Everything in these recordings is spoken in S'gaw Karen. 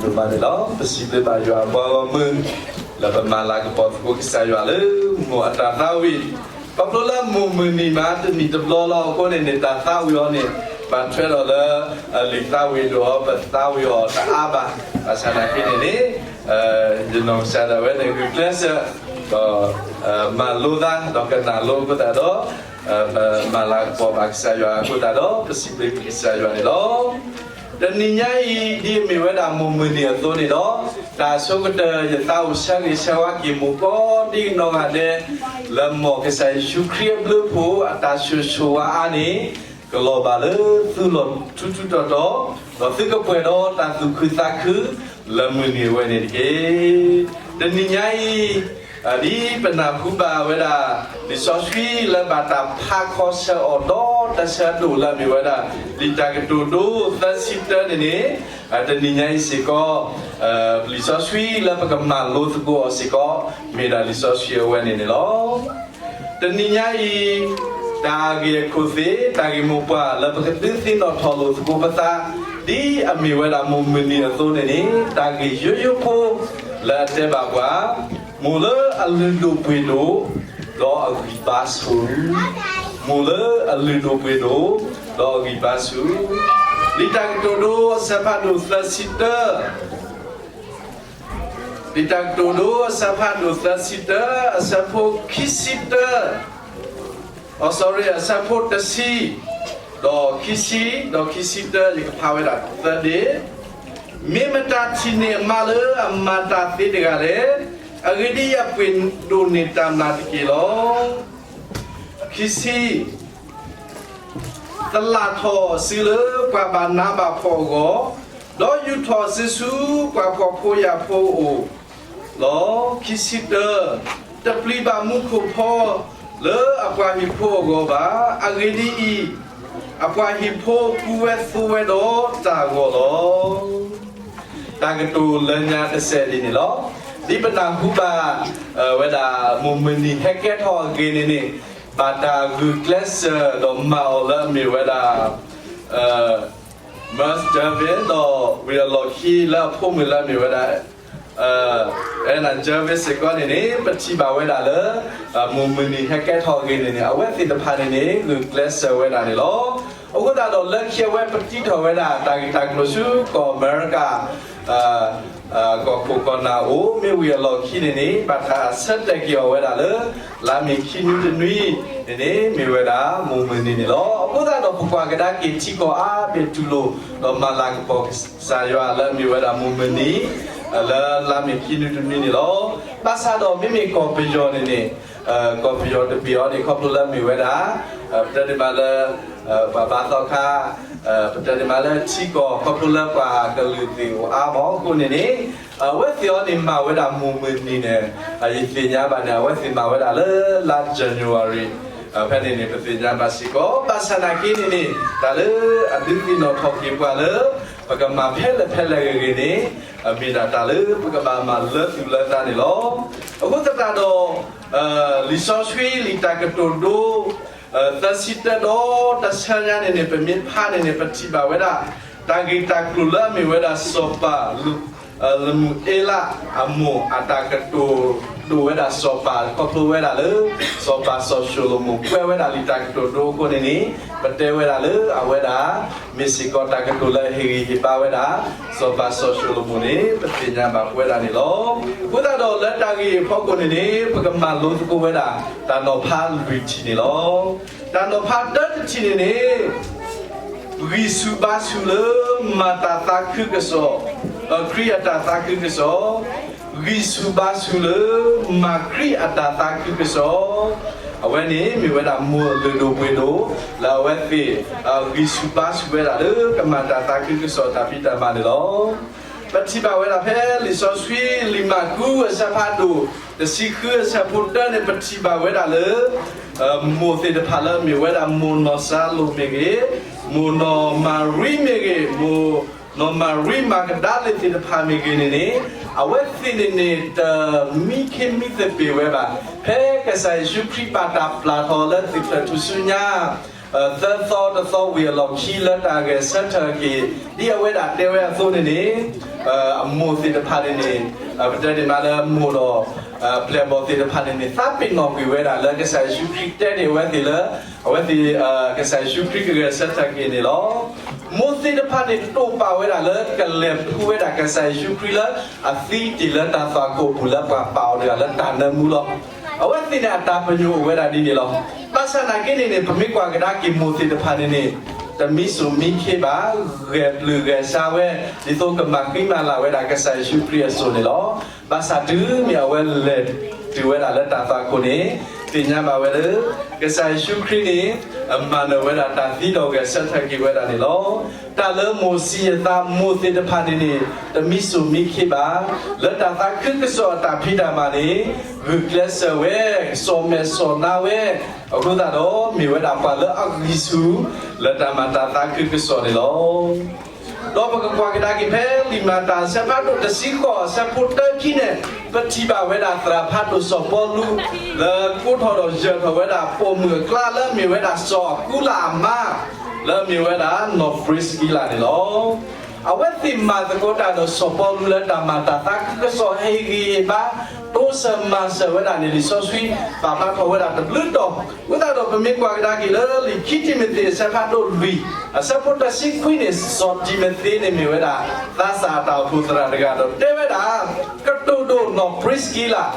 ဒိၣ်မးန့ၣ်လီၤ. ပစံးဘျုးဘၣ်ယွၤအပှၤဂီၢ်မုၢ် လၢပမၤလၤကပီၤသကိးကစၢ်ယွၤလၢမိၢ်အတၢ်သးဝံၣ်, ခီဖျိလၢမိၢ်မုၢ်နံၤမးတနံၣ်တဘျီလီၤအဃိန့ၣ်န့ၣ် တၢ်သးဝံၣ်အီၤန့ၣ် ဘၣ်ထွဲဒီးလၢ လံာ်သးဝံၣ်ဒိၣ်အီၤ ပသးဝံၣ်အီၤတအါဘၣ်. ဘၣ်ဆၣ်သနာ်က့န့ၣ်န့ၣ် ယနီၢ်ကစၢ်ဒၣ်ဝဲန့ၣ် ဂုာ်ကျဲးစၢး ဒီး မၤလိသး ဒီးကနၣ်လိအဃိသတးဒီး ပမၤလၤကပီၤဘၣ်ကစၢ်ယွၤအဃိသတးဒီး ပစံးဘျုးကစၢ်ယွၤန့ၣ်လီၤ. တနံၤညါအံၤ ဒ်အမ့ၢ်ဝဲဒၣ်မိၢ်မုၢ်နံၤအသိးန့ၣ်ဒီး တၢ်အဆိကတၢၢ် ယသးအိၣ်ဆၢဂ့ၤဆၢဝါက့ၤမိၢ်ကိးဒံနီၢ်ဂၤဒဲး လၢမ်ကစၢ်ယ့ၣ်ၡူးခရံာ်အဘျုးအဖှိၣ် အတၢ်ဆိၣ်ဂ့ၤဆိၣ်ဝါအါန့ၣ် ကလီၤဘၣ်လၢသုလီၢ်ထူထူတီၤတီၤ, ဒီးသုကပှဲၤဒီးတၢ်သူၣ်ခုသးခု လၢမုၢ်နံၤအဝဲန့ၣ်တက့ၢ်. တနံၤညါအံၤ ဒ်ပနၢ်ဟူဘၣ်ဝဲဒၣ် လံာ်စီဆှံလၢဘၣ်တၢ်ဖးခီဆၢအီၤဒီးတၢ်ဆၢဒိၣ်လၢအမ့ၢ်ဝဲဒၣ် လံာ်တၢ်ကတိၤဒိသၢဆံတၢန့ၣ်န့ၣ် တနံၤညါအံၤစ့ၢ်ကီး လံာ်စီဆှံလၢပကမၤလိသကိးအီၤစ့ၢ်ကီး မ့ၢ်ဒၣ်လံာ်စီဆှံအဝဲန့ၣ်န့ၣ်လီၤ. တနံၤညါအံၤ တၢ်ဂ့ၢ်အခိၣ်သ့ၣ် တၢ်ဂ့ၢ်မိၢ်ပှၢ်လၢပကဒုးသ့ၣ်နီၣ်ထီၣ်လိာ်သကိးပသး ဒ်အမ့ၢ်ဝဲဒၣ်မိၢ်မုၢ်နံၤအသိးန့ၣ်န့ၣ် တၢ်ဂ့ၢ်ယိယိဖိ လၢအတဲဘၣ်ပှၤ မိၢ်လၢအလုၢ်ဒိၣ်ပှ့ၤဒိၣ် ဒီးအဂံၢ်ဘါဆူၣ်, မိၢ်လၢအလုၢ်ဒိၣ်ပှ့ၤဒိၣ် ဒီးအဂံၢ်ဘါဆူၣ်. လံာ်တၢ်ကတိၤဒိအဆၢဖးဒိၣ်သၢဆံတၢ လံာ်တၢ်ကတိၤဒိအဆၢဖးဒိၣ်သၢဆံတၢ အဆၢဖိခံဆံတၢ အ sorry အဆၢဖိတဆံ ဒီးခံဆံ ဒီးခံဆံတၢ ယကဖးဝဲဒၣ်သၢဒ့ၣ်, မ့ၢ်မတၤထံၣ်န့ၢ်အမါလၢအမၤတၢ်သ့တဂၤလဲၣ်, အဂ့ၢ်ဒ်အံၤအပှ့ၤဒိၣ်န့ၢ်တၢ်နာ်တက့ၢ်လီၤ. ခံဆံ သလၣ်ထီၣ်အစုလၢပှၤဘၣ်နးဘၣ်ဖှီၣ်အဂီၢ်, ဒီးယူာ်ထီၣ်အစုဆူပှၤဖှီၣ်ဖိယာ်ဖိအအိၣ်လီၤ. ခံဆံတၢ, တပျံၤဘၣ်မူခိၣ်ဖီလၢအပှၤဟံၣ်ဖိအဂီၢ်ဘၣ်. အဂ့ၢ်ဒ်အံၤ, အပှၤဟံၣ်ဖိကူဝဲသိဝဲဒီးတၢ်ဂီၤလီၤ. တၢ်ကတိၤလၢညါတစဲးဒ်န့ၣ်လီၤ. ဒ်ပနၢ်ဟူဘၣ် ဝဲဒၣ် မိၢ်မုၢ်နံၤဟဲကဲထီၣ်အဂ့ၢ်န့ၣ်န့ၣ် ဘၣ်တၢ်ဂုာ်ကျဲးစၢးဒီးမၤအီၤလၢအမ့ၢ်ဝဲဒၣ် Merce Jervis ဒီးဝံၤအလီၢ်ခံလၢအဖိမုၣ်လၢအမ့ၢ်ဝဲဒၣ် Anna Jervis စ့ၢ်ကီးန့ၣ်န့ၣ် ပထံၣ်ဘၣ်ဝဲဒၣ်လၢ မိၢ်မုၢ်နံၤဟဲကဲထီၣ်အဂ့ၢ်န့ၣ်န့ၣ် အဝဲသ့ၣ်တဖၣ်န့ၣ်န့ၣ် ဂုာ်ကျဲးစၢးဝဲဒၣ်န့ၣ်လီၤ. အဃိသတးဒီးလၢခံအဝဲပတံထီၣ်ဝဲဒၣ် တၢ်ဂ့ၢ်တၢ်ကျိၤဆူကီၢ်အမဲရကၤ ကီၢ်ခိၣ်ကီၢ်နၢ်အိၣ် မ့ၢ်ဝံၤအလီၢ်ခံန့ၣ်န့ၣ် ဘၣ်တၢ်ဆၢတဲာ်က့ၤအီၤဝဲဒၣ်လၢ လါမ့ၤခံနွံတနွံန့ၣ်န့ၣ် မ့ၢ်ဝဲဒၣ်မိၢ်မုၢ်နံၤန့ၣ်လီၤ. အဃိသတးဒီးပကွၢ်ကဒါက့ၤထံကီၢ်အါဘ့ၣ်တူၢ်လိာ် ဒီးမၤလၤကပီၤကစၢ်ယွၤလၢအမ့ၢ်ဝဲဒၣ်မိၢ်မုၢ်နံၤ လၢလါမ့ၤခံနွံတနွံန့ၣ်လီၤ. ဘၣ်ဆၣ်ဒီးမ့မ့ၢ်ကီၢ်ပယီၤန့ၣ်န့ၣ် ကီၢ်ပယီၤတဘ့ၣ်အံၤန့ၣ် ခီဖျိလၢအမ့ၢ်ဝဲဒၣ် ပတဲဒ်မးလၢ ပှၤဘါသီခါ ပတဲဒ်မးလၢထံကီၢ် ခီဖျိလၢပှၤကလုာ်သ့ၣ်အိၣ်အါမးအဃိန့ၣ်န့ၣ် အဝဲသ့ၣ်အံၤန့ၣ်မၤဝဲဒၣ်မိၢ်မုၢ်နံၤန့ၣ် ယသ့ၣ်ညါဘၣ်န့ၣ် အဝဲသ့ၣ်မၤဝဲဒၣ်လၢလါ January ဖဲန့ၣ်န့ၣ် ပသ့ၣ်ညါဘၣ်စ့ၢ်ကီး ဘၣ်ဆၣ်သနာ်က့န့ၣ်န့ၣ် တၢ်လၢအဒုးသ့ၣ်နီၣ်ထီၣ်က့ၤပှၤလၢ ပကမၤဖဲလဲၣ်ဖဲလဲၣ်ဂ့ၤဂ့ၤန့ၣ် မ့ၢ်ဒၣ်တၢ်လၢပကဘၣ်မၤလၢသူၣ်လၢသးန့ၣ်လီၤ. အဃိသတးဒီး လံာ်စီဆှံလံာ်တၢ်ကတိၤဒိ သၢဆံတၢဒီးတၢ်ဆၢညါန့ၣ်န့ၣ် ပမ့ၢ်ဖးန့ၣ်န့ၣ် ပထံၣ်ဘၣ်ဝဲဒၣ် တၢ်ဂ့ၢ်တၢ်ကျိၤလၢအမ့ၢ်ဝဲဒၣ်စီၤပၤ လမူၤအ့လးအမိၢ်အတၢ်ကတိၤဒိၣ်ဝဲဒၣ်စီၤပၤ ခီဖျိဝဲဒၣ်လၢ စီၤပၤစီၤၡလိၤမိၣ်ကွဲးဝဲဒၣ်လံာ်တၢ်ကတိၤဒိအဃိန့ၣ်န့ၣ် ပတဲဝဲဒၣ်လၢအဝဲဒၣ် မ့ၢ်စ့ၢ်ကီးတၢ်ကတိၤလၢအဟ့ၣ်ဂံၢ်ဟ့ၣ်ဘါဝဲဒၣ် စီၤပၤစီၤၡလိၤမိၣ်န့ၣ် ပသ့ၣ်ညါဘၣ်ပဝဲဒၣ်န့ၣ်လီၤ. အဃိသတးဒီးလၢတၢ်ဂ့ၢ်အဖီခိၣ်န့ၣ်န့ၣ် ပကမၤလိသကိးဝဲဒၣ် တၢ်နီၤဖးလွံၢ်ထံၣ်န့ၣ်လီၤ. တၢ်နီၤဖးတၢတထံၣ်န့ၣ်န့ၣ် ဂံၢ်ဆူၣ်ဘါဆူၣ်လၢမၤတၢ်သးခုကစီၣ်, ခရံာ်အတၢ်သးခုကစီၣ်, ဂံၢ်ဆူၣ်ဘါဆူၣ်လၢ မၤခရံာ်အတၢ်သးခုကစီၣ်, အဝဲန့ၣ်မ့ၢ်ဝဲဒၣ်မိၢ်အလုၢ်ဒိၣ်ပှ့ၤဒိၣ် လၢအဝဲသ့ၣ် ဂံၢ်ဆူၣ်ဘါဆူၣ်ဝဲဒၣ်လၢကမၤတၢ်သးခုကစီၣ်တၢ်ဖံးတၢ်မၤန့ၣ်လီၤ. ပထံၣ်ဘၣ်ဝဲဒၣ်ဖဲလံာ်စီဆှံလံာ်မၢ်ကူးအဆၢဖးဒိၣ် တဆံဃုအဆၢဖိတၢန့ၣ် ပထံၣ်ဘၣ်ဝဲဒၣ်လၢ မိၢ်သ့ၣ်တဖၣ်လၢအမ့ၢ်ဝဲဒၣ်မိၢ်နီၢ်စၤလိၤမ့ၢ်ဂ့ၤ, မိၢ်နီၢ်မၤရံမ့ၢ်ဂ့ၤ, မိၢ်နီၢ်မၤရံမၤကဒၤလ့ၣ်သ့ၣ်တဖၣ်မ့ၢ်ဂ့ၤန့ၣ်န့ၣ် အဝဲသ့ၣ်န့ၣ်န့ၣ် တမံခ့မံသပ့ၤဝဲဘၣ်. ဖဲကစၢ်ယ့ၣ်ၡူးခရံာ်ဘၣ်တၢ်ပျၢ်ထီၣ်လၢသ့ၣ်ဖျၢၣ်ထူၣ်စုညါ သၢသီတသီဝံၤအလီၢ်ခံလၢတၢ်ဂဲၤဆၢထၢၣ်က့ၤ ဒ်အဝဲဒၣ်တဲဝဲအသိးန့ၣ်န့ၣ်, အမိၢ်သ့ၣ်တဖၣ်န့ၣ်န့ၣ်, ပတဲဒၣ်မးလၢမိၢ်ဒီး ပျဲၢ်ဘီၣ်သ့ၣ်တဖၣ်န့ၣ်န့ၣ် သးပ့ၤနီၣ်ကွံာ်ဝဲဒၣ်လၢကစၢ်ယ့ၣ်ၡူးခရံာ်တဲန့ၢ်အဝဲသ့ၣ်လၢ အဝဲသ့ၣ် ကစၢ်ယ့ၣ်ၡူးခရံာ်ကဂဲၤဆၢထၢၣ်က့ၤန့ၣ်လီၤ. မိၢ်သ့ၣ်တဖၣ်န့ၣ် တိာ်ပာ်ဝဲဒၣ်လၢကလဲၤဖှူဝဲဒၣ်ကစၢ်ယ့ၣ်ၡူးခရံာ်လၢအသံတ့ၢ်လၢတၢ်သွၣ်ခိၣ်အပူၤလၢပှၤပာ်အီၤတဂၤလၢတၢ်နၢမူလီၤ. အဝဲသ့ၣ်န့ၣ်အတၢ်ပညိၣ်အိၣ်ဝဲဒၣ်ဒ်န့ၣ်လီၤ. ဘၣ်ဆၣ်နာ်က့န့ၣ်န့ၣ် ပမ့ၢ်ကွၢ်ကဒါက့ၤမိၢ်သ့ၣ်တဖၣ်န့ၣ်န့ၣ်, တမံစိၣ်မံခ့ဘၣ်, ဂဲၤပျုၢ်ဂဲၤဆှါဝဲ, ဒ်သိးကမၤဃံမၤလၤဝဲဒၣ်ကစၢ်ယ့ၣ်ၡူးခရံာ်အစိၤန့ၣ်လီၤ. ဘၣ်ဆၣ်တုၤမ့ၢ်အဝဲလဲၤတုၤဝဲဒၣ်လၢတၢ်သွၣ်ခိၣ်န့ၣ်, သ့ၣ်ညါဘၣ်ဝဲလၢ ကစၢ်ယ့ၣ်ၡူးခရံာ်န့ၣ် အမၤနၢၤဝဲဒၣ်တၢ်သံဒီးဂဲၤဆၢထၢၣ်က့ၤဝဲဒၣ်န့ၣ်လီၤ. တၢ်လၢမိၢ်ဆံးအသး မိၢ်သ့ၣ်တဖၣ်န့ၣ်န့ၣ် တမံစိၣ်မံခ့ဘၣ်, လၢတၢ်သးခုကစီၣ်အတၢ်ဖံးတၢ်မၤန့ၣ် ဂုာ်ကျဲးစၢးဝဲ, စီၣ်မဲာ်စီၣ်နါဝဲ, အဃိသတးဒီးမ့ၢ်ဝဲဒၣ်ပှၤလၢအဂံၢ်ဆူၣ် လၢတၢ်မၤတၢ်သးခုကစီၣ်န့ၣ်လီၤ. ဒီးပကကွၢ်ကဒါက့ၤဖဲလံာ်မၤတၢ်အဆၢဖးဒိၣ်တဆံဃိးအဆၢဖိတၢခံန့ၣ်, ပထံၣ်ဘၣ်ဝဲဒၣ်သရၣ်ဖးဒိၣ်စီၤပီလူး လၢကိးထီၣ်ဒီးယၢၤထီၣ်ဝဲဒၣ်ပိာ်မုၣ်အကျါလၢအမ့ၢ်ဝဲဒၣ်စီၤအကူလးအမါ လၢအမ့ၢ်ဝဲဒၣ်နီၢ်ပြံးစကံလးန့ၣ်လီၤ. အဝဲသ့ၣ်မၤသကိးတၢ်ဒီးစီၤပီလူးလၢတၢ်မၤတၢ်သးခုကစီၣ် ဟ့ၣ်ဂံၢ်ဟ့ၣ်ဘါ တိစၢၤမၤစၢၤဝဲဒၣ်န့ၣ် လံာ်စီဆှံပာ်ဖျါထီၣ်ဝဲဒၣ်တဘျုးတီၤ, အဃိသတးဒီးပမ့ၢ်ကွၢ်ကဒါက့ၤလၢလံာ်ခံတံၤမသ့းအဆၢဖးဒိၣ်လွံၢ် အဆၢဖိတဆံခွံန့ၣ် စီၤတံၤမသ့းန့ၣ်မ့ၢ်ဝဲဒၣ် သးစၢ်အတၢ်အိၣ်ဖှိၣ်သရၣ်တဂၤဒီးတဲဝဲဒၣ်, ကတိၤဒိၣ်နီၢ်ပြံးစကံလး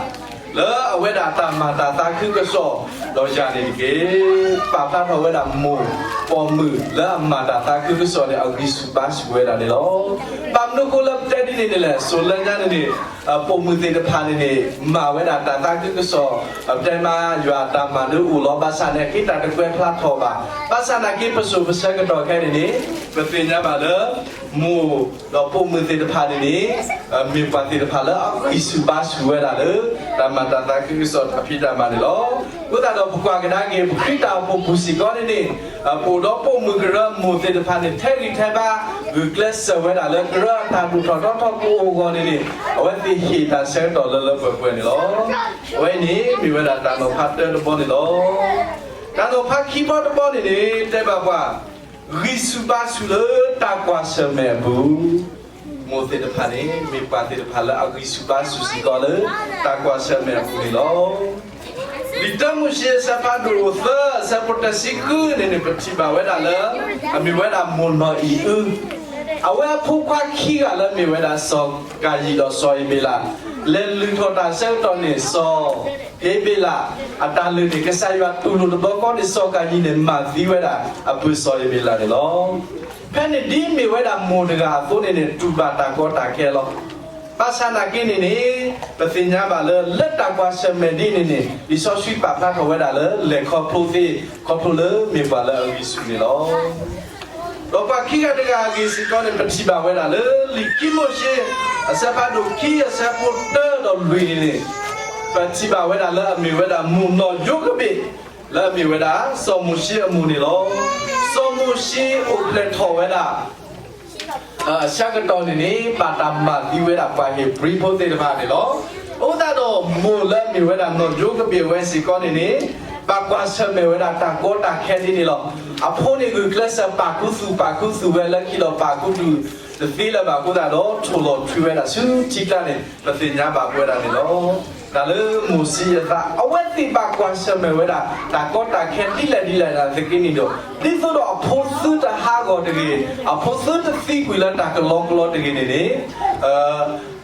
လၢအဝဲဒၣ်တၢ်မၤတၢ်သးခုကစီၣ်ဒီးယၤန့ၣ်တက့ၢ်. ပာ်ဖျါထီၣ်ဝဲဒၣ်မိၢ်ပိာ်မုၣ်လၢအမၤတၢ်သးခုကစီၣ်န့ၣ် အဂံၢ်ဆူၣ်ဘါဆူၣ်ဝဲဒၣ်န့ၣ်လီၤ. ဘၣ်မနုၤအဃိလၢပတဲဒ်န့ၣ်န့ၣ်လဲၣ်, စိၤလၢညါန့ၣ်န့ၣ် ပိာ်မုၣ်သ့ၣ်တဖၣ်န့ၣ်န့ၣ် မၤဝဲဒၣ်တၢ်သးခုကစီၣ်, ပတဲမးယွၤအတၢ်မၤဒုးအိၣ်လီၤ, ဘၣ်ဆၣ်န့ၣ် အက့တၢ်တကွဲးဖျါထီၣ်ဘၣ်. ဘၣ်ဆၣ်နာ်က့ ပစိၤပဆၢကတီၢ်ခဲအံၤန့ၣ်န့ၣ် ပသ့ၣ်ညါဘၣ်လၢ မိၢ်ဒီးပိာ်မုၣ်သ့ၣ်တဖၣ်န့ၣ်န့ၣ် မ့ၢ်ပှၤသ့ၣ်တဖၣ်လၢအဂံၢ်ဆူၣ်ဘါဆူၣ်ဝဲဒၣ်လၢ တၢ်မၤတၢ်သးခုကစီၣ်တၢ်ဖံးတၢ်မၤန့ၣ်လီၤ. အဃိသတးဒီးပကွၢ်ကဒါက့ၤ ပခရံာ်တၢ်အိၣ်ဖှိၣ်ပူၤစ့ၢ်ကီးန့ၣ်န့ၣ်, ပအိၣ်ဒီးပိာ်မုၣ်ကရၢမိၢ်သ့ၣ်တဖၣ်န့ၣ် ထဲးဂံၢ်ထဲးဘါ ဂုာ်ကျဲးစၢးဝဲဒၣ်လၢကရၢအတၢ်ဒိၣ်ထီၣ်ထီထီၣ်ကအိၣ်အဂီၢ်န့ၣ်န့ၣ်, အဝဲသ့ၣ်ဟ့ၣ်တၢ်ဆၢကတီၢ်လၢလၢပှဲၤပှဲၤန့ၣ်လီၤ. အဝဲအံၤန့ၣ် မ့ၢ်ဝဲဒၣ်တၢ်နီၤဖးတၢတဘီန့ၣ်လီၤ. တၢ်နီၤဖးခံဘီတဘီန့ၣ်န့ၣ် တဲဘၣ်ပှၤ ဂံၢ်ဆူၣ်ဘါဆူၣ်လၢတၢ်ကွၢ်ဆၢၣ်မဲာ်အပူၤ, မိၢ်သ့ၣ်တဖၣ်န့ၣ် မ့ၢ်ပှၤသ့ၣ်တဖၣ်လၢအဂံၢ်ဆူၣ်ဘါဆူၣ်စ့ၢ်ကီးလၢ တၢ်ကွၢ်ဆၢၣ်မဲာ်အပူၤန့ၣ်လီၤ. လံာ်တၢမိၤၡ့အဆၢဖးဒိၣ်သၢအဆၢဖိတဆံဃုန့ၣ်န့ၣ် ပထံၣ်ဘၣ်ဝဲဒၣ်လၢ အမ့ၢ်ဝဲဒၣ်မိၢ်နီၢ်အံၤအု, အဝဲအဖိခွါခံဂၤလၢအမ့ၢ်ဝဲဒၣ်စီၤကၤယံၣ်ဒီးစီၤအ့ဘ့လး, လဲၤလုၢ်ထီၣ်တၢ်ဆၢကတီၢ်န့ၣ် စီၤအ့ဘ့လး အတၢ်လုၢ်န့ၣ် ကစၢ်ယွၤတူၢ်လိာ်တဘျီဃီန့ၣ် စီၤကၤယံၣ်န့ၣ် မၤသံဝဲဒၣ် အပုၢ်စီၤအ့ဘ့လးန့ၣ်လီၤ. ဖဲန့ၣ်ဒ်မ့ၢ်ဝဲဒၣ်မိၢ်တဂၤအသိးန့ၣ်န့ၣ် တူၢ်ဘၣ်တၢ်ကီတၢ်ခဲလီၤ. ဘၣ်ဆၣ်နာ်က့န့ၣ်န့ၣ် ပသ့ၣ်ညါဘၣ်လၢ လၢတၢ်ကွၢ်ဆၢၣ်မဲာ်ဒ်န့ၣ်န့ၣ် လံာ်စီဆှံပာ်ဖျါထီၣ်ဝဲဒၣ်လၢ လဲၤခီဖျိသ့ ခီဖျိလၢမ့ၢ်ပှၤလၢအဂံၢ်ဆူၣ်န့ၣ်လီၤ. ဒီးပှၤခံဂၤတဂၤအဂ့ၢ်စ့ၢ်ကီးန့ၣ် ပထံၣ်ဘၣ်ဝဲဒၣ်လၢ လံာ်ခံမိၤၡ့ အဆၢဖးဒိၣ်ခံ အဆၢဖိတၢဒီးလွံၢ်န့ၣ်န့ၣ် ပထံၣ်ဘၣ်ဝဲဒၣ်လၢအမ့ၢ်ဝဲဒၣ်မိၢ်နီၢ်ယိၤကဘ့ၣ် လၢအမ့ၢ်ဝဲဒၣ် စီၤမိၤၡ့အမိၢ်န့ၣ်လီၤ. စီၤမိၤၡ့အိၣ်ဖျဲၣ်ထီၣ်ဝဲဒၣ် အဆၢကတီၢ်န့ၣ်န့ၣ် ဘၣ်တၢ်မၤသံဝဲဒၣ်ပှၤဧ့ၤဘြံၤဖိသ့ၣ်တဖၣ်န့ၣ်လီၤ. အဃိသတးဒီး မိၢ်လၢအမ့ၢ်ဝဲဒၣ်နီၢ်ယိၤကဘ့ၣ်ဝဲစ့ၢ်ကီးန့ၣ်န့ၣ် ဘၣ်ကွၢ်ဆၢၣ်မဲာ်ဝဲဒၣ်တၢ်ကီတၢ်ခဲဒ်န့ၣ်လီၤ. အဖိန့ၣ်ဂုာ်ကျဲးစၢးပာ်ခူသူၣ်ပာ်ခူသူၣ်ဝဲလၢခံဒီး ပာ်ခူသူၣ်တသ့လၢၤဘၣ်အဃိသတးဒီး ထိၣ်လီၤထွံဝဲဒၣ်ဆူထံကျါန့ၣ် ပသ့ၣ်ညါဘၣ်ဝဲဒၣ်န့ၣ်လီၤ. တၢ်လၢမိၤၡ့အသး အဝဲသ့ၣ်ဘၣ်ကွၢ်ဆၢၣ်မဲာ်ဝဲဒၣ် တၢ်ကီတၢ်ခဲဒ်လဲၣ်ဒ်လဲၣ်သနာ်က့န့ၣ်ဒီး ဒ်သိးဒီးအဖိသုတဟးဂီၤတဂ့ၤ, အဖိသုတသံကွံာ်လၢတၢ်ကလီကလီတဂ့ၤန့ၣ်န့ၣ်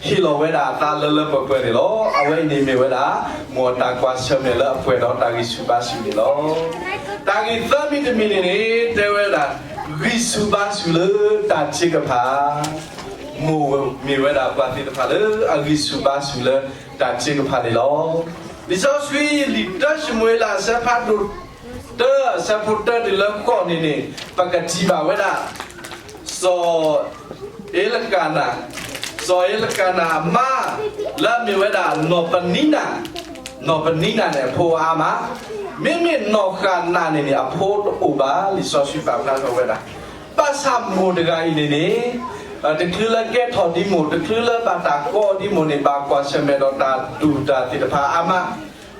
ဟ့ၣ်လီၤဝဲဒၣ်အသးလၢလၢပှဲၤပှဲၤန့ၣ်လီၤ. အဝဲအံၤန့ၣ်မ့ၢ်ဝဲဒၣ် မိၢ်အတၢ်ကွၢ်ဆၢၣ်မဲာ်လၢအပှဲၤဒီးတၢ်ဂံၢ်ဆူၣ်ဘါဆူၣ်န့ၣ်လီၤ. တၢ်ဂ့ၢ်သၢမံၤတမံၤန့ၣ်န့ၣ် တဲဝဲဒၣ် ဂံၢ်ဆူၣ်ဘါဆူၣ်လၢတၢ်ထုကဖၣ်, မိၢ်မ့ၢ်ဝဲဒၣ်ပှၤသ့ၣ်တဖၣ်လၢအဂံၢ်ဆူၣ်ဘါဆူၣ်လၢတၢ်ထုကဖၣ်န့ၣ်လီၤ. လံာ်စီဆှံလံာ်တၢၡမူၤအ့လးအဆၢဖးဒိၣ်တၢ အဆၢဖိတၢတုၤလၢဃိးန့ၣ်န့ၣ် ပကထံၣ်ဘၣ်ဝဲဒၣ် စီၤအ့လကနၤ, စီၤအ့လကနၤအမါ လၢအမ့ၢ်ဝဲဒၣ်နီၢ်ပနံနၤ, နီၢ်ပနံနၤန့ၣ် အဖိအါမး, မ့မ့ၢ်နီၢ်ဃနၤန့ၣ်န့ၣ် အဖိတအိၣ်ဘၣ် လံာ်စီဆှံပာ်ဖျါထီၣ်ဝဲဒၣ်. ဘၣ်ဆၣ်မိၢ်တဂၤအံၤန့ၣ်န့ၣ် တချုးလၢကဲထီၣ်ဒ်မိၢ် တချုးလၢဘၣ်တၢ်ကီဒ်မိၢ်န့ၣ် ဘၣ်ကွၢ်ဆၢၣ်မဲာ်ဒီးတၢ်ဒူၣ်တၢ်သ့ၣ်တဖၣ်အါမး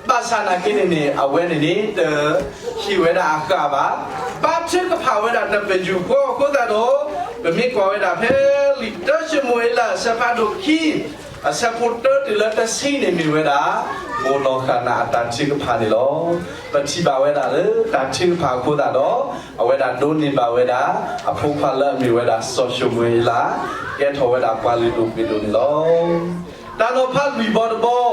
ဘၣ်ဆၣ်နာ်က့န့ၣ်န့ၣ် အဝဲန့ၣ်န့ၣ် တဟ့ၣ်ဝဲဒၣ်အဃၣ်ဘၣ်, ဘါထုကဖၣ်ဝဲဒၣ်တပယူာ်ဃီအဃိသတးဒီး, ပမ့ၢ်ကွၢ်ဝဲဒၣ်ဖဲလံာ်တၢၡမူၤအ့လး အဆၢဖးဒိၣ်ခံ အဆၢဖိတၢတုၤလၢတဆံန့ၣ်မ့ၢ်ဝဲဒၣ် မိၢ်နီၢ်ဃၣ်နၤအတၢ်ထုကဖၣ်န့ၣ်လီၤ. ပထံၣ်ဘၣ်ဝဲဒၣ်လၢတၢ်ထုကဖၣ်အဃိသတးဒီး, အဝဲဒၣ်ဒိးန့ၢ်ဘၣ်ဝဲဒၣ် အဖိခွါလၢအမ့ၢ်ဝဲဒၣ်စီၤၡမူၤအ့လး, ကဲထီၣ်ဝဲဒၣ်ပှၤလုၢ်ဒိၣ်ပှ့ၤဒိၣ်န့ၣ်လီၤ. တၢ်နီၤဖးလွံၢ်ဘီတဘီ,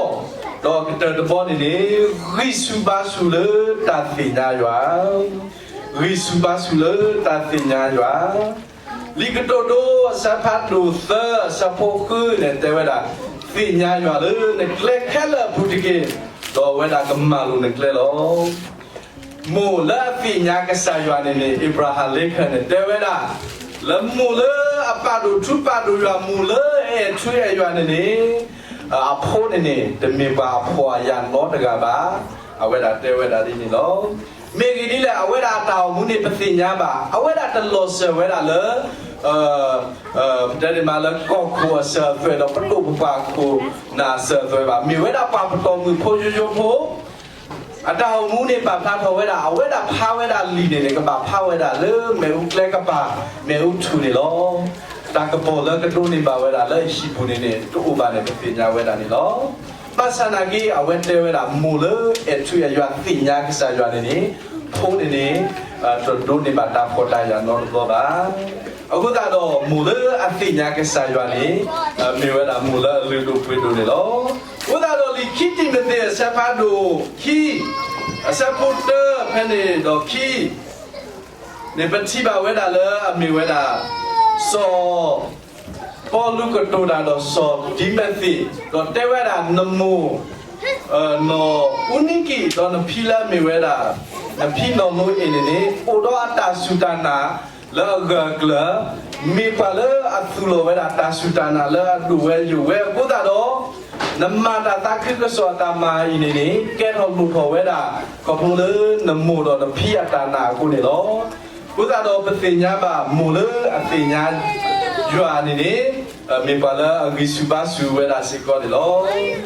ဒီးကတၢၢ်တဘီန့ၣ်န့ၣ်, ဂံၢ်ဆူၣ်ဘါဆူၣ်လၢတၢ်သ့ၣ်ညါယွၤ, ဂံၢ်ဆူၣ်ဘါဆူၣ်လၢတၢ်သ့ၣ်ညါယွၤ လံာ်ကတိၤဒိ အဆၢဖးဒိၣ်သၢ အဆၢဖိဃုန့ၣ်တဲဝဲဒၣ်, သ့ၣ်ညါယွၤလၢနကျဲခဲလၢာ်အပူၤတက့ၢ်, ဒီးအဝဲဒၣ်ကမၤလိာ်နကျဲလီၤ. မိၢ်လၢအသ့ၣ်ညါကစၢ်ယွၤန့ၣ်န့ၣ် Abraham Lincoln န့ၣ်တဲဝဲဒၣ်, လၢမိၢ်လၢအပာ်ဒိၣ်ထူပာ်ဒိၣ်ယွၤ မိၢ်လၢအအဲၣ်ထူအဲၣ်ယွၤန့ၣ်န့ၣ်, အဖိန့ၣ်န့ၣ် တမ့ၢ်ပှၤအဖှီၣ်အယာ်နီတဂၤဘၣ်. အဝဲဒၣ်တဲဝဲဒၣ်ဒ်န့ၣ်လီၤ. မ့ၢ်ဂ့ၢ်ဒ်လဲၣ် အဝဲဒၣ်အတၢ်အိၣ်မူန့ၣ် ပသ့ၣ်ညါဘၣ်, အဝဲဒၣ်တလီၤစၢၤဝဲဒၣ်လၢ ပတဲန့ၣ်မးလၢကီၢ်ခိၣ်အစၢၤအသွဲၣ်ဒီး ပဒိၣ်ပပှၢ်ခိၣ်နၢ်အစၢၤအသွဲၣ်ဘၣ်. မ့ၢ်ဝဲဒၣ်ပှၤပတီၢ်မုၢ်ဖိယိယိဖိ အတၢ်အိၣ်မူန့ၣ် ပာ်ဖျါထီၣ်ဝဲဒၣ် အဝဲဒၣ်ဖးဝဲဒၣ်လံာ်န့ၣ်န့ၣ် ကဘၣ်ဖးဝဲဒၣ်လၢမ့ၣ်အူကျဲကပၤ မ့ၣ်အူထူၣ်န့ၣ်လီၤ. တၢ်ကပီၤလၢကဒိးန့ၢ်ဘၣ်ဝဲဒၣ်လၢဟံၣ်ပူၤန့ၣ်န့ၣ် တအိၣ်ဘၣ်န့ၣ် ပသ့ၣ်ညါဝဲဒၣ်န့ၣ်လီၤ. ဘၣ်ဆၣ်နာ်က့ အဝဲတဲဝဲဒၣ် မိၢ်လၢအဲၣ်ထူအဲၣ်ယွၤ သ့ၣ်ညါကစၢ်ယွၤန့ၣ်န့ၣ် ဖိန့ၣ်န့ၣ် တဒိးန့ၢ်ဘၣ်တၢ်ဖှီၣ်တၢ်ယာ်နီတဘျီဘၣ်. အဃိသတးဒီး မိၢ်လၢအသ့ၣ်ညါကစၢ်ယွၤန့ၣ် မ့ၢ်ဝဲဒၣ်မိၢ်လၢအလုၢ်ဒိၣ်ပှ့ၤဒိၣ်န့ၣ်လီၤ. အဃိသတးဒီး လံာ်ခံတံၤမသ့း အဆၢဖးဒိၣ်ခံ အဆၢဖိတၢဖဲန့ၣ်ဒီးခံ န့ၣ် ပထံၣ်ဘၣ်ဝဲဒၣ်လၢအမ့ၢ်ဝဲဒၣ် စီၤပီလူးကတိၤတၢ်ဒီးစီၤတံၤမသ့း ဒီးတဲဝဲဒၣ် နမိၢ် နီၢ်အူနံကံၣ် ဒီးနဖံလၢအမ့ၢ်ဝဲဒၣ် နဖံနီၢ်မိအ့ၣ်န့ၣ်န့ၣ် အိၣ်ဒီးအတၢ်စူၢ်တၢ်နာ်လၢအဂၢၢ်အကျၢၤ, မ့ၢ်ပှၤလၢအသူၣ်လီၤဝဲဒၣ်တၢ်စူၢ်တၢ်နာ်လၢအဒိၣ်ဝဲယိာ်ဝဲအဃိသတးဒီး, နမၤတၢ်သးခုကစီၣ်အတၢ်မၤအံၤန့ၣ်န့ၣ် ကဲထီၣ်လိၣ်ထီၣ်ဝဲဒၣ် ခီဖျိလၢနမိၢ်ဒီးနဖံအတၢ်နာ်အဃိန့ၣ်လီၤ. အဃိသတးဒီးပသ့ၣ်ညါဘၣ်မိၢ်လၢအသ့ၣ်ညါယွၤန့ၣ်န့ၣ် မ့ၢ်ပှၤလၢအဂံၢ်ဆူၣ်ဘါဆူၣ်ဝဲဒၣ်စ့ၢ်ကီးန့ၣ်လီၤ.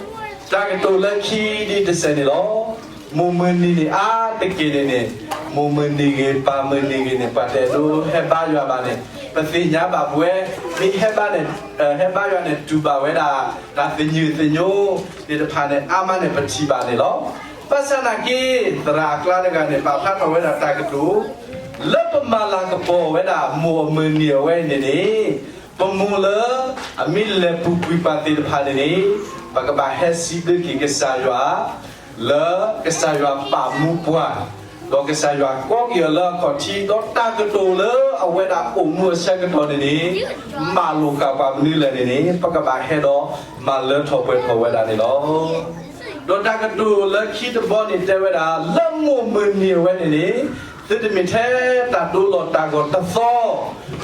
တၢ်ကတိၤလၢခံဒ်တစဲးန့ၣ်လီၤ. မိၢ်မုၢ်နံၤန့ၣ်အါတက့ၢ်န့ၣ်န့ၣ်, မိၢ်မုၢ်နံၤဂ့ၤ ပၢ်မုၢ်နံၤဂ့ၤန့ၣ် ပှၤတအဲၣ်ဒိးဟဲဘါယွၤဘၣ်န့ၣ်, ပသ့ၣ်ညါဘၣ်ပဝဲ, မ့ၢ်ဟဲဘါန့ၣ်, ဟဲဘါယွၤန့ၣ် တူၢ်ဘၣ်ဝဲဒၣ် တၢ်သညူးသညိသ့ၣ်တဖၣ်န့ၣ် အါမးန့ၣ် ပထံၣ်ဘၣ်န့ၣ်လီၤ. ဘၣ်ဆၣ်နာ်က့ သရၣ်အကျါတဂၤန့ၣ် ပာ်ဖျါထီၣ်ဝဲဒၣ်တၢ်ကတိၤ လၢပမၤလၤကပီၤဝဲဒၣ် မိၢ်အမုၢ်နံၤအဝဲအံၤန့ၣ်န့ၣ်, ပမိၢ်လၢအမ့ၢ်လဲၤပူၤကွံာ်ပှၤသ့ၣ်တဖၣ်န့ၣ်န့ၣ်, ပကဘၣ်ဟဲစံးဘျုးက့ၤကစၢ်ယွၤ လၢကစၢ်ယွၤပာ်မူပှၤ, ဒီးကစၢ်ယွၤကိးက့ၤအီၤလၢအခီၣ်ထံး, ဒီးတၢ်ကတိၤလၢအဝဲဒၣ်အိၣ်မူအဆၢကတီၢ်န့ၣ်န့ၣ်, မၤလိာ်ဃာ်ပှၤမနုၤလဲၣ်န့ၣ်န့ၣ်, ပကဘၣ်ဟဲဒီးမၤလၢထီၣ်ပှဲၤထီၣ်ဝဲဒၣ်န့ၣ်လီၤ. ဒီးတၢ်ကတိၤလၢခံတဘီန့ၣ်တဲဝဲဒၣ် လၢမိၢ်မုၢ်နံၤအဝဲန့ၣ်န့ၣ်, သုတမ့ၢ်ထဲတၢ်ဒိလီၤတၢ်ဂီၤတသီ,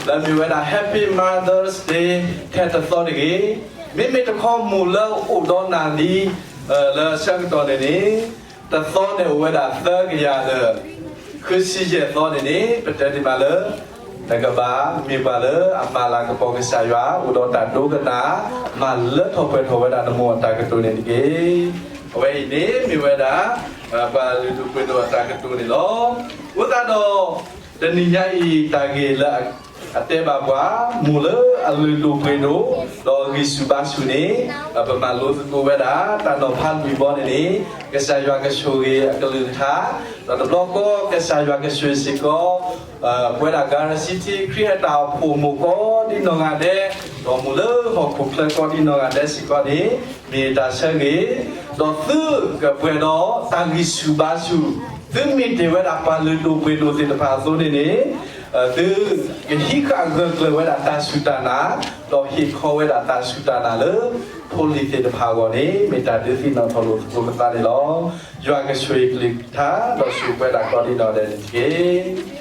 လၢမ့ၢ်ဝဲဒၣ် Happy Mother's Day ထဲတသီတဂ့ၤ. မ့မ့ၢ်တခီမိၢ်လၢအိၣ်ဒီးနၤလံ လၢဆၢကတီၢ်န့ၣ်န့ၣ်, တသီန့ၣ်အိၣ်ဝဲဒၣ်သၢကယၤဒီး ဃုဆံယဲၢ်သီန့ၣ်န့ၣ်, ပတဲဒ်မးလၢ နကဘၣ်မ့ၢ်ပှၤလၢအမၤလၤကပီၤကစၢ်ယွၤ အိၣ်ဒီးတၢ်ဒိကနၣ်, မၤလၢထီၣ်ပှဲၤထီၣ်ဝဲဒၣ်နမိၢ်အတၢ်ကတိၤန့ၣ်တက့ၢ်. အဝဲအံၤန့ၣ်မ့ၢ်ဝဲဒၣ် ပှၤလုၢ်ဒိၣ်ပှ့ၤဒိၣ်အတၢ်ကတိၤန့ၣ်လီၤ. အဃိသတးဒီး တနံၤညါအံၤတၢ်ဂ့ၢ်လၢအတဲဘၣ်ပှၤ မိၢ်လၢအလုၢ်ဒိၣ်ပှ့ၤဒိၣ် ဒီးအဂံၢ်ဆူၣ်ဘါဆူၣ်န့ၣ်, ပမၤလိသကိးဝဲဒၣ် တၢ်နီၤဖးလွံၢ်ဘီန့ၣ်န့ၣ်, ကစၢ်ယွၤကဆိၣ်ဂ့ၤအကလုၢ်ကထါ, ဒီးတဘျီဃီကစၢ်ယွၤကဆိၣ်ဂ့ၤစ့ၢ်ကီး ပဝဲဒၣ် ကရံၣ်စံထံ ခရံာ်အတၢ်အိၣ်ဖှိၣ်မိၢ်ကိးဒ်နီၢ်ဂၤဒဲး, ဒီးမိၢ်လၢဟီၣ်ခိၣ်ချၢကိးဒ်နီၢ်ဂၤဒဲးစ့ၢ်ကီးန့ၣ်, မ့ၢ်တၢ်ဆၢဂ့ၤ, ဒီးသုကပှဲၤဒီးတၢ်ဂံၢ်ဆူၣ်ဘါဆူၣ်, သုမ့ၢ်တ့ၢ်ဝဲဒၣ်ပှၤလုၢ်ဒိၣ်ပှ့ၤဒိၣ်သ့ၣ်တဖၣ်အသိးန့ၣ်န့ၣ်, သုကဟံးဃာ်ဂၢၢ်ကျၢၤဝဲဒၣ်တၢ်စူၢ်တၢ်နာ်, ဒီးဟ့ၣ်ခီဝဲဒၣ်တၢ်စူၢ်တၢ်နာ်လၢ ဖိလံၤသ့ၣ်တဖၣ်အဂီၢ်န့ၣ် မ့ၢ်တၢ်ဒုးသ့ၣ်နီၣ်ထီၣ်လိာ်သကိးပသးန့ၣ်လီၤ. ယွၤကဆိၣ်ဂ့ၤကလုၢ်ကထါ ဒီးဆိၣ်ဂ့ၤပှၤကိးဒ်နီၢ်ဂၤဒဲးန့ၣ်တက့ၢ်.